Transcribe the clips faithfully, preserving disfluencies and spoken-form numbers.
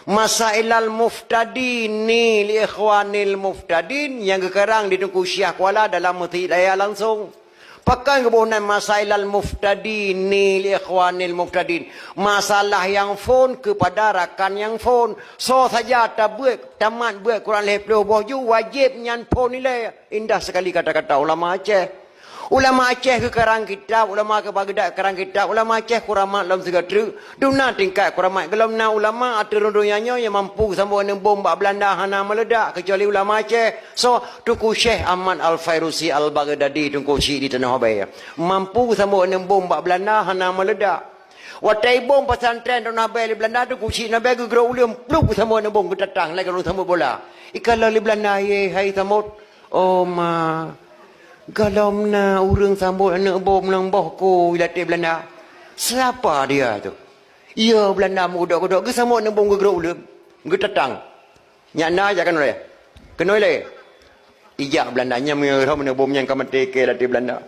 Masailal Muftadin ni li ikhwanil muftadin nyang geukarang di Teungku Syiah Kuala dalam Meuseujid Raya langsong. Pakon geuboh nan Masailal Muftadin ni li ikhwanil muftadin? Masalah nyang phon keupada rakan nyang phon. Soe saja tabeuet, tamat beuet Quran lhèe ploh boh ju, wajéb nyan phon ilèe. Indah sekali kata-kata ulama Aceh. Ulama Aceh geukarang kitab, ulama keu Baghdad karang kitab, ulama Aceh kuramat lom sigoe treuk. Dum na tingkat kuramat gohlom na ulama ateueh rhueng donya nyoe nyang mampu geusambot aneuk bom bak Beulanda hana meuledak keucuali ulama Aceh. Soe? Teungku Syekh Ahmad Al-Fairusi Al-Baghdadi, Teungku Chik di Tanoh Abee. Mampu geusambot aneuk bom bak Beulanda hana meuledak. Watèe ibom pesantren Tanoh Abee lé Beulanda, Teungku Chik Tanoh Abee geugrôp uleueng plup geusambot aneuk bom geutatang lagèe ureueng sambot bola. Ikalon lé Beulanda, "Ye, hai sambot." Oh ma, gohlom na ureueng sambot aneuk bom nyang boh kôi latèe Beulanda. Siapa dia tu? Iya, Beulanda meugeudok-geudok geusambot aneuk bom geugrôp uleueng, geutatang. Nyak na jak keunoe lé. Keunoe lé. Ijak Beulanda nyan meunyoe aneuk bom nyan ka maté kée latèe Beulanda.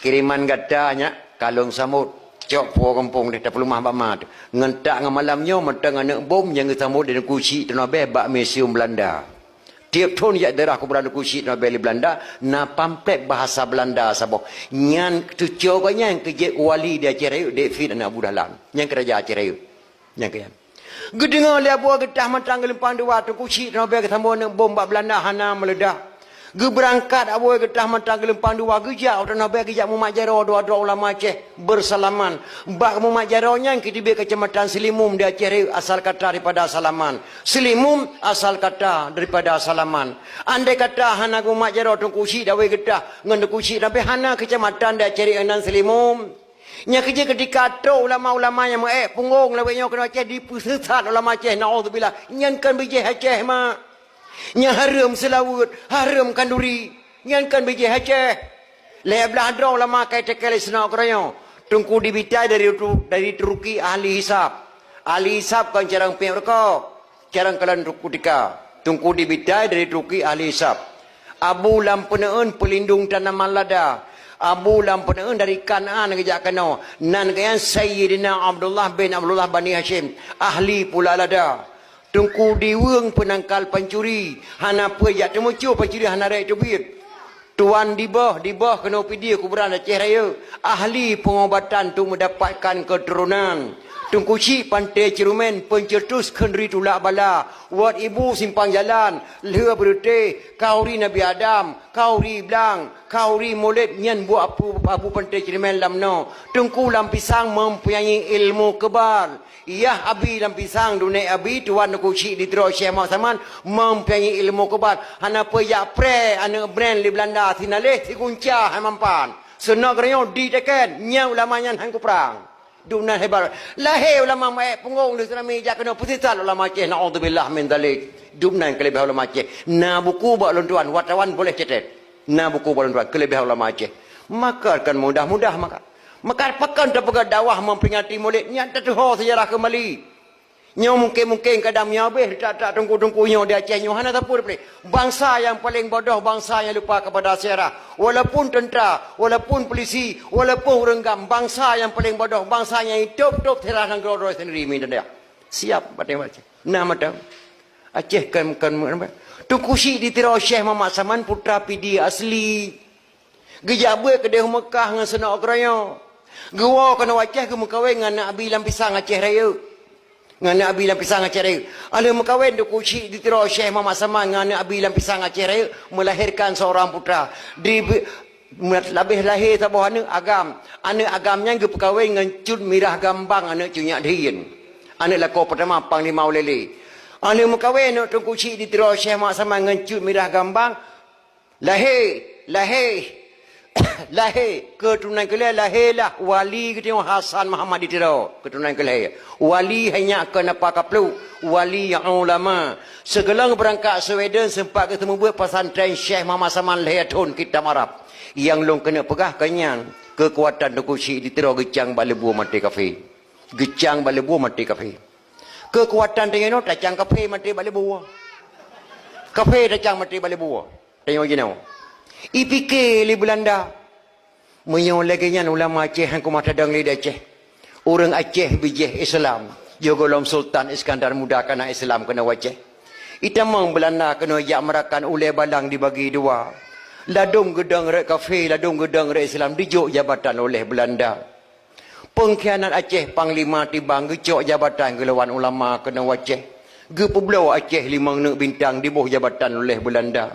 Kiriman gata nyak ka lôn sambot. Cok puwoe gampông deh tapeuleumah bak ma teuh. Ngon tak ngon malam nyoe mantong aneuk bom nyang geusambot di Teungku Chik Tanoh Abee bak museum Beulanda. Tiep thon jak daerah kuburan Teungku Chik Tanoh Abee lé Beulanda, na pamflet bahasa Beulanda saboh. Nyan teucok gobnyan keu jeuet wali di Aceh Rayeuk, David aneuk Abu Dahlan. Nyan keu raja Aceh Rayeuk. Nyan keu nyan. Geudeungoe lé Abu Getah mantong geulumpang dua, Teungku Chik Tanoh Abee geusambot aneuk bom bak Beulanda hana meuledak. Geubeurangkat Abu Getah mantong geulumpang dua, geujak u Tanoh Abee geujak mumat jaroe dua droe ulama Aceh beusalaman. Bak mumat jaroe nyan keu teubiet keucamatan Seulimum di Aceh Rayeuk asal kata daripada salaman. Seulimum asal kata daripada salaman. Andai kata hana geumumat jaroe Teungku Chik Abu Getah ngon Teungku Chik Tanoh Abee hana keucamatan di Aceh Rayeuk nan Seulimum. Nyan keuh jeuet keutika trok ulama-ulama nyang meu-ék punggong lawét nyoe keunoe Aceh dipeuseusat ulama Aceh, naudzubillah. Nyan kon bijéh Aceh, mak. Nyan hareuem seulaweuet, hareuem kanduri. Nyan kon bijéh Aceh. Lhèe blaih droe ulama ka itékée lé Seunok Keurayoe. Teungku Dibitai dari, dari Turki ahli hisab. Ahli hisab kon carông piep rukok. Carông kalon kutika. Teungku Dibitai dari Turki ahli hisab. Abu Lam Peuneuen peulindong tanaman lada. Abu Lam Peuneuen dari Kanaan geujak keunoe. Nan geuh nyan Sayyidina Abdullah bin Abdullah Bani Hasyim, ahli pula lada. Teungku Diweueng peunangkal pancuri. Hana peue jak teumucue pancuri hana rhot teubiet. Tuan Diboh, Diboh keunoe Pidie kuburan Aceh Rayeuk, ahli peungobatan untuk meudapatkan keuturonan. Teungku Chik Panté Ceurumen, peuncetus kheun ri tulak bala, wot ibu simpang jalan, lheueh beureutéh, kauri Nabi Adam, kauri blang, kauri Mulod nyan buet Abu, Abu Panté Ceurumen lam noe. Teungku Lam Pisang mempunyai ilmu kebal. Yah Abi Lam Pisang, dunek Abi, tuan Teungku Chik di Tiro Syekh Muhammad Saman, mempunyai ilmu kebal. Hana peue jak preh aneuk bren lé Beulanda, sinaleh sigunca hai mampan. Seunok Keurayoe diteken, nyan ulama nyan han kuprang. Dum nan hebat. Lahé ulama meu-ék punggong lé tsunami jak keunoe peusisat ulama Aceh, naudzubillah min dzalik. Dum nan keuleubeh ulama Aceh. Na buku bak lôn tuan, wartawan boleh cetet. Na buku bak lôn tuan, keuleubeh ulama Aceh. Maka kan mudah-mudah maka. Maka pakon tapeugah dakwah memperingati Maulid, nyan tateuho sejarah kembali. Nyoe mungken-mungken kadang meunyoe habéh that-that teungku-teungku nyoe di Aceh nyoe hana sapeue dipeureulée. Bansa nyang paleng bodoh, bansa nyang lupa kepada sejarah. Walaupun teuntara, walaupun pulisi, walaupun ureuëng gam, bansa nyang paleng bodoh, bansa nyang itôb-tôb sejarah nanggroe droe sendiri mi teuntara. Siap batée Aceh. Nah mata. Aceh kan, kan, Teungku Chik di Tiro Syekh Muhammad Saman putra Pidie asli. Geujak beuet keudeh u Meukah ngon Seunok Keurayoe. Geuwoe keunoe Aceh geumeukawen ngon aneuk Abi Lam Pisang Aceh Rayeuk. Ngon aneuk Abi Lam Pisang Aceh Rayeuk. Alheuh meukawen Teungku Chik di Tiro Syekh Muhammad Saman ngon aneuk Abi Lam Pisang Aceh Rayeuk, melahirkan seorang putra. Di, labeh lahé saboh aneuk agam. Aneuk agam nyan geupeukawen ngon Cut Mirah Gambang, aneuk Cut Nyak Dhien. Aneuk lakoe peutama Panglima Ulèe Lheue. Alheuh meukawen aneuk Teungku Chik di Tiro Syekh Muhammad Saman ngon Cut Mirah Gambang, lahé, lahé, lahé, keuturonan keu lhèe lahé lah wali geutanyoe Hasan Muhammad di Tiro, keuturonan keu lhèe. Wali hai nyak keu napa kapluek, wali ulama. Sigohlom beurangkat Sweden seumpat geuseumeubeuet pesantren Syekh Muhammad Saman lhèe thon kitab Arab. Nyang lôn keuneuk peugah keu nyan, keukuatan Teungku Chik di Tiro geucang bak leubue maté kafé. Geucang bak leubue maté kafé. Keukuatan tanyoe tacang kafé maté bak leubue. Kafé tacang maté bak leubue. Tanyoe jinoe. Ipike lé Beulanda. Meunyoe lagée nyan ulama Aceh han keumah tadong lé di Aceh. Ureuëng Aceh bijéh Islam. Jih gohlom Sultan Iskandar Muda kana Islam keunoe u Aceh. Itamong Beulanda keunoe jak meurakan ulèe balang dibagi dua. Ladôm geudong rot kafé, ladôm geudong rot Islam dijok jabatan oleh Beulanda. Peungkhianat Aceh, Panglima Tibang geucok jabatan geulawan ulama keunoe u Aceh. Geupeubloe Aceh limong neuk bintang diboh jabatan oleh Beulanda.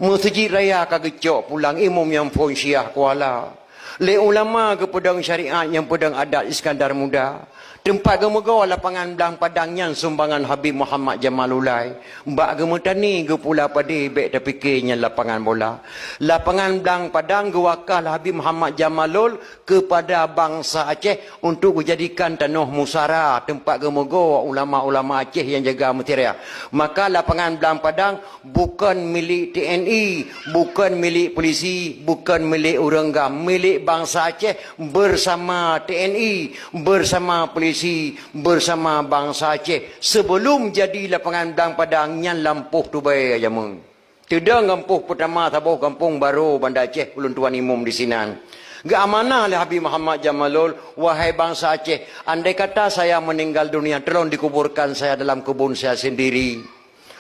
Meuseujid raya ka geucok pulang imum nyang phôn Syiah Kuala. Lé ulama geupeudong syariat nyang peudong adat Iskandar Muda. Teumpat geumeugoe lapangan Blang Padang nyan sumbangan Habib Muhammad Jamalulai. Bak geumeutani geupula padé bèk tapike nyan lapangan bola. Lapangan Blang Padang geuwakah lé Habib Muhammad Jamalul keupada bansa Aceh untuk geujadikan tanoh musara teumpat geumeugoe ulama-ulama Aceh nyang jaga meuseujid raya. Maka lapangan Blang Padang bukon milék T N I, bukon milék pulisi, bukon milék ureueng GAM, milék bansa Aceh bersama T N I, bersama pulisi, bersama bansa Aceh. Sebelum jadi lapangan Blang Padang nyan lampôh tubèe jameun. Teudong gampông peutama saboh gampông Baro Banda Aceh, ulôn tuan imum disinan. Geuamanah lé Habib Muhammad Jamalul, "Wahai bansa Aceh, andai kata saya meninggal dunia, tolong dikuburkan saya dalam kebun saya sendiri."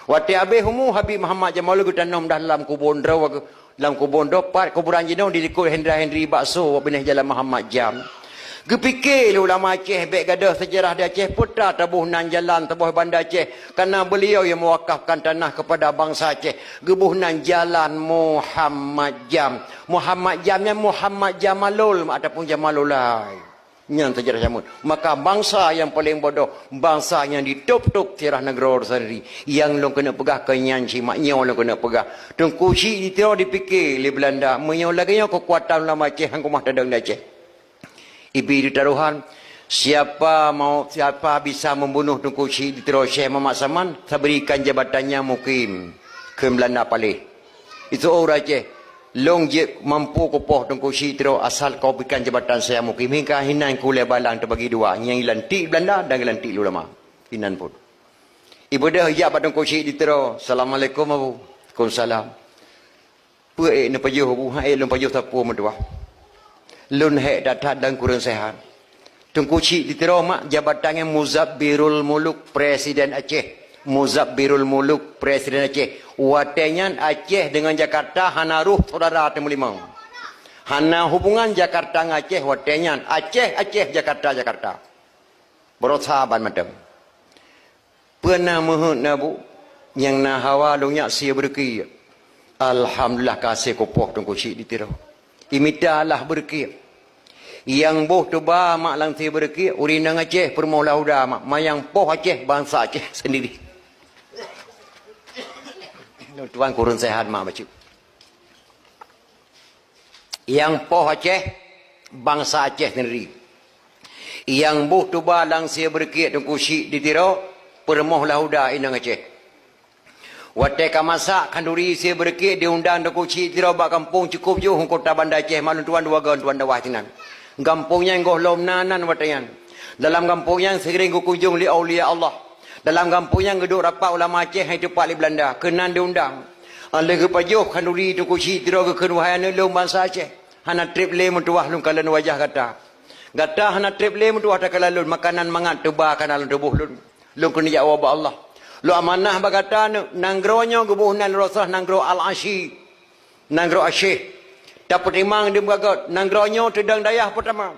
Watèe abéh umu Habib Muhammad Jamalul geutanom dah lam kubon droe, lam kubon droe pat kuburan jinoe di likot Hendra Hendri Bakso, binéh Jalan Muhammad Jam. Geupike lé ulama Aceh bèk gadôh sejarah di Aceh, peue ta taboh nan jalan saboh Banda Aceh, karena beliau yang mewakafkan tanah kepada bansa Aceh, geuboh nan Jalan Muhammad Jam. Muhammad Jam nyan Muhammad Jamalul ataupun Jamalulai. Nyan sejarah jameun. Maka bansa nyang paleng bodoh, bansa nyang ditôb-tôb sejarah nanggroe sendiri. Nyang lôn keuneuk peugah keu nyan cit, mak nyoe lôn keuneuk peugah. Teungku Chik di Tiro dipike lé Beulanda, meunyoe lagèe nyoe keukuatan ulama Aceh, han keumah tadong di Aceh. Ibi di tarohan, siapa mau, siapa bisa membunuh Teungku Chik di Tiro Syekh Muhammad Saman, saya berikan jabatannya mukim. Kheun Beulanda paléh. Itu ureueng Aceh, lôn jeuet mampu kupoh Teungku Chik di Tiro asal kau berikan jabatan saya mukim. Hingga hinan ku lhèe balang teubagi dua, nyang geulantik Beulanda dan geulantik ulama. Hinan phôn. Ibeudôh ijak bak Teungku Chik di Tiro, "Assalamualaikum, Abu." "Waalaikumsalam." "Peue ék neupajoh, Abu?" "Han ék lôn pajoh sapeue meutuah. Lôn hék that-that dan kureueng seuhat." Teungku Chik di Tiro mak jabatan nyan Muzabbirul Muluk, Presiden Aceh. Muzabbirul Muluk, Presiden Aceh. Watèe nyan Aceh deungon Jakarta hana roh syedara teumeulimong. Hana hubungan Jakarta ngon Aceh watèe nyan. Aceh, Aceh, Jakarta, Jakarta. Barosa ban mantong. Peue na meuheuet na bu, nyang na hawa lôn nyak sie beureukiek. Alhamdulillah ka sie kupoh Teungku Chik di Tiro. Imita lah beureukiek. Nyang boh tuba mak lam sie beureukiek, ureueng inong Aceh peurumoh Lahuda mak, manyang poh Aceh bansa Aceh sendiri. Tuan kureueng seuhat mak bacut. Nyang poh Aceh, bansa Aceh sendiri. Nyang boh tuba lam sie beureukiek Teungku Chik di Tiro, peurumoh Lahuda inong Aceh. Watèe ka masak khanduri sie beureukiek diundang Teungku Chik di Tiro bak gampông cukôp jiôh ngon kota Banda Aceh, mak lôn tuan dua goe tuan dakwah sinan. Gampông nyan gohlom na nan watèe nyan. Dalam gampông nyan seuring geukunjong lé aulia Allah. Dalam gampông nyan geuduek rapat ulama Aceh nyang teupat lé Beulanda, keunan diundang. Lheueh geupajoh khanduri Teungku Chik di Tiro geukheun, "Wahai aneuk lôn bansa Aceh, hana treb lé meutuah lôn kalon wajah gata. Gata hana treb lé meutuah takalon lôn, makanan mangat tuba ka na lam tuboh lôn. Lôn keuneuk jak woe bak Allah. Lôn amanah bak gata aneuk, nanggroe nyoe geuboh nan Rasulullah nanggroe Al-Asyi." Nanggroe Aceh. Tapeutimang di meugagot, nanggroe nyoe teudong dayah peutama.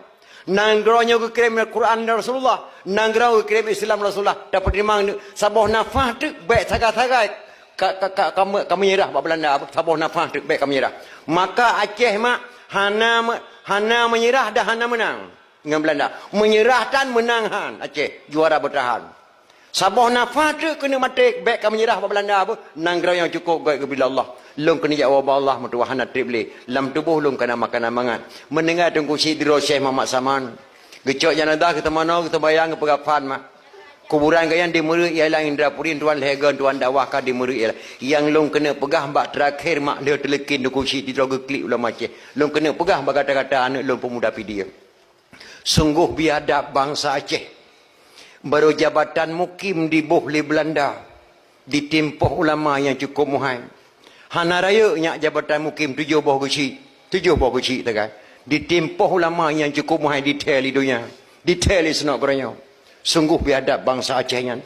Nanggroe nyoe geukirém Al-Quran dari Rasulullah. Nanggroe geukirém Islam Rasulullah. Tapeutimang di saboh nafah teuk bèk sagai-sagai ka, ka, ka, ka me-, ka meunyeurah bak Beulanda. Saboh nafah teuk bèk ka meunyeurah. Maka Aceh mak hana me-, hana meunyeurah dan hana meunang ngon Beulanda. Meunyeurah tan, meunang han. Aceh juara beutahan. Saboh nafah teuk keuneuk maté, bèk ka meunyeurah bak Beulanda beuh. Nanggroe nyang cukôp göt geubri lé Allah. Lôn keuneuk jak woe bak Allah meutuah hana treb lé. Lam tuboh lôn ka na makanan mangat. Meuninggai Teungku Chik di Tiro Syekh Muhammad Saman. Geucok janazah geuteumanoe, geuteumbayang, geupeugah phan mak. Kuburan gobnyan di Meureue ialah Indrapuri, tuan lhèe goe tuan dakwah ka di Meureue ialah. Nyang lôn keuneuk peugah bak teurakhé mak lheueh teuleukin Teungku Chik di Tiro geuklik ulama Aceh. Lôn keuneuk peugah bak gata-gata aneuk lôn peumuda Pidie. Sunggoh biadab bansa Aceh. Barô jabatan mukim diboh lé Beulanda, ditimpoh ulama nyang cukôp muhai. Hana rayeuk nyak jabatan mukim tujoh boh geuchik, tujoh boh geuchik tagai. Ditimpoh ulama nyang cukôp muhai dithèe lé donya, dithèe lé sinok geuranyoe. Sunggoh biadab bansa Aceh nyan.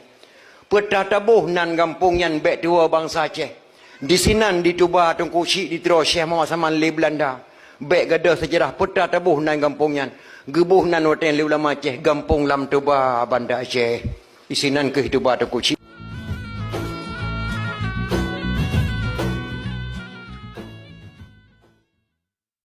Peutah taboh nan gampông nyan bék tuwoe bansa Aceh. Disinan dituba Teungku Chik di Tiro Syeh Muhammad Saman lé Beulanda. Bék gadôh seujarah peutah taboh nan gampông nyan. Geuboh nan watée lé ulama Aceh gampông Lam Toba Banda Aceh. Disinan keuh tuba Teungku Chik.